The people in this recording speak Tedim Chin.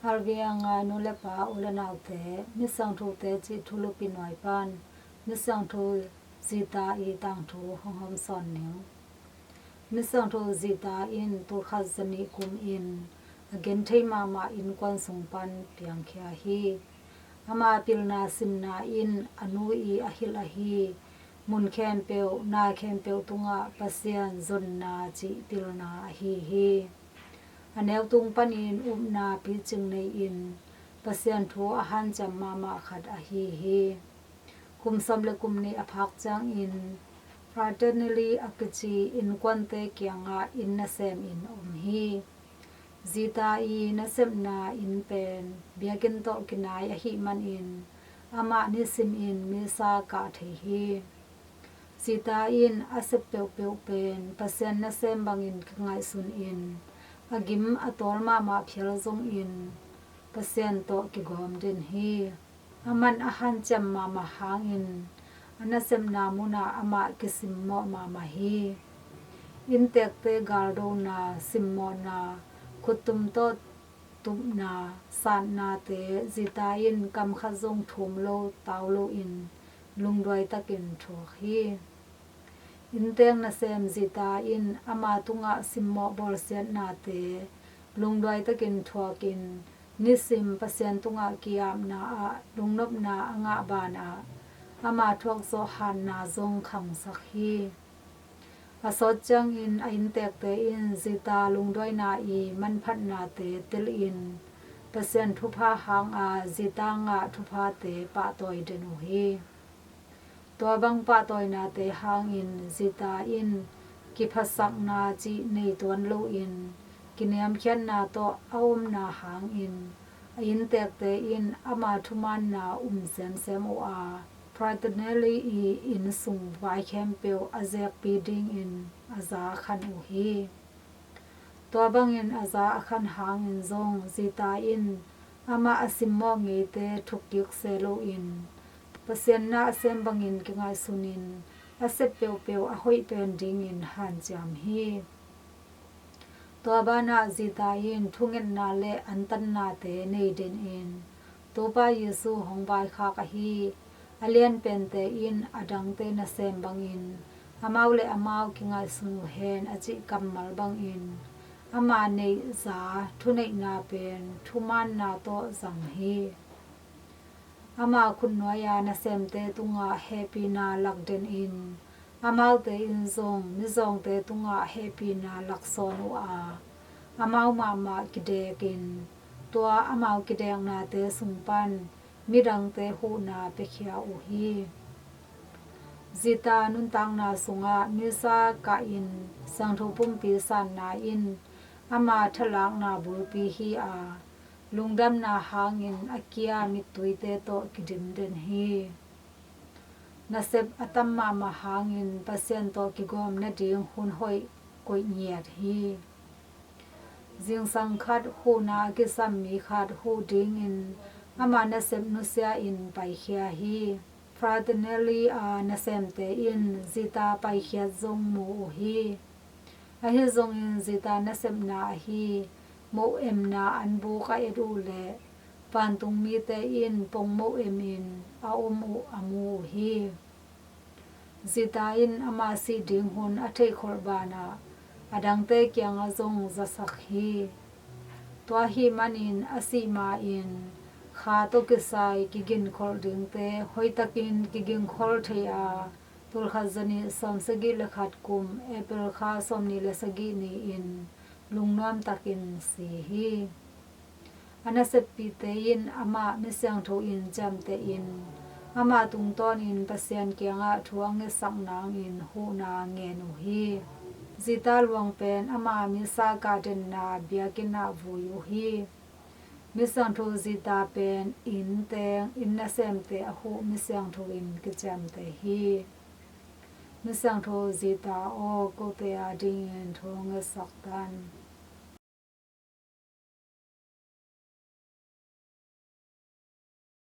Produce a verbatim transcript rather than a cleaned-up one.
Alvianga nu le pa, u le naute, Misiangthote cih thulupi nuai pan Misiangtho Zita i tangthu hong hawmsawn ning. Misiangtho Zita in tulkhat zanih kum in a genthei mahmah innkuan sung pan piangkhia hi. Ama pilna simna in a nu i a hilh ahi mun khempeuh, na khempeuh tungah Pasian zonna cih pilna ahi hi. A neutung panin upna picing nei-in Pasian thu a hanciam mahmah khat ahi hi. Kum sawm le kum nih a phak ciangin Fraternelli a kici innkuante kiangah inn nasem in om hi. Zita i nasepna inn pen biakinn tawh kinai ahih manin amah nisimin misa kah thei hi. Zita in a sep peuhpeuh pen Pasian nasem bangin kingaihsun in a gim a tawl mahmah phial zongin Pasian tawh kigawm den hi. A man a hanciam mahmah hangin a nasepna munah amah kisimmawh mahmah hi. Inntekte galdona, simmawhna, khuttum tawh tupna, satnate Zita in kam khat zong thum lo tau loin lungduai takin thuak hi. Innteng nasem Zita in ama tungah simmawh bawlsiatnate lungduai takin thuakin nisim Pasian tungah ki-apna ah lungnopna a ngah banah ama thuakzawh hatna zong khangsak hi. A sawt ciangin a inntekte in Zita lungduaina i manphatnate telin Pasian thupha hanga Zita ngah thuphate pahtawi den uh hi. Tua bang pahtawinate hangin Zita in kiphatsakna cih nei tuan loin kiniamkhiatna tawh a omna hangin a inntekte in ama thumaanna um semsem uh a, Fraternelli i inn sung vai khempeuh a zekpi dingin a za khan uh hi. Tua bangin a za a khan hangin zong Zita in amah a simmawh ngeite thukkik se loin Pasian nasem bangin kingaihsunin a sep peuhpeuh a hoih pen dingin hanciam hi. Tua banah Zita in thungetna le antannate nei denin Topa Jesu hong vaikhak ahi a lianpente in a dangte nasem bangin amau le amau kingaihsun uh hen a cih kammal bangin ama neihza thuneihna pen thumaanna tawh zang hi. Ama khutnuai-a nasemte tungah hehpihna lakdenin amaute in zong mizawngte tungah hehpihna laksawn uh a, amau mahmah kidekin tua amau kideknate sung pan midangte huhna piakhia uh hi. Zita nuntakna sungah misa kahin siangtho pumpi sanna in ama thalakna bulpi hi a, lungdamna hangin a kia mittuite tawh kidim den hi. Nasep a tam mahmah hangin Pasian tawh kigawm nading hun hoih koih ngiat hi. Zingsang khat huhna a kisam mi khat huh dingin ama nasep nusia in paikhia hi. Fraternelli a nasemte in Zita paikhiat zong mu uh hi. Ahi zongin Zita nasepna ahi moh emna anbuk a et uh leh vantung mite in pongmoh emin a om uh a mu uh hi. Zita in ama sih ding hun a theihkholh banah a dangte kiangah zong zasak hi. Tua ahih manin a sih ma-in kha tawh kisai kiginkholh dingte hoihtakin kigingkhol thei a, tulkhat zanih sawmsagih le khat kum April kha sawmnih le sagih ni-in lungnuam takin si hi. A naseppihte in amah misiangtho in ciamtehin amah tungtawnin Pasian kiangah thu a ngetsak nangin huhna ngen uh hi. Zita luang pen ama misa kah denna biakinn ah vui uh hi. Misiangtho Zita pen inn teng inn nasemte a huh misiangtho in kiciamteh hi. Misiangtho Zita aw, kote adingin thu ngetsak tan.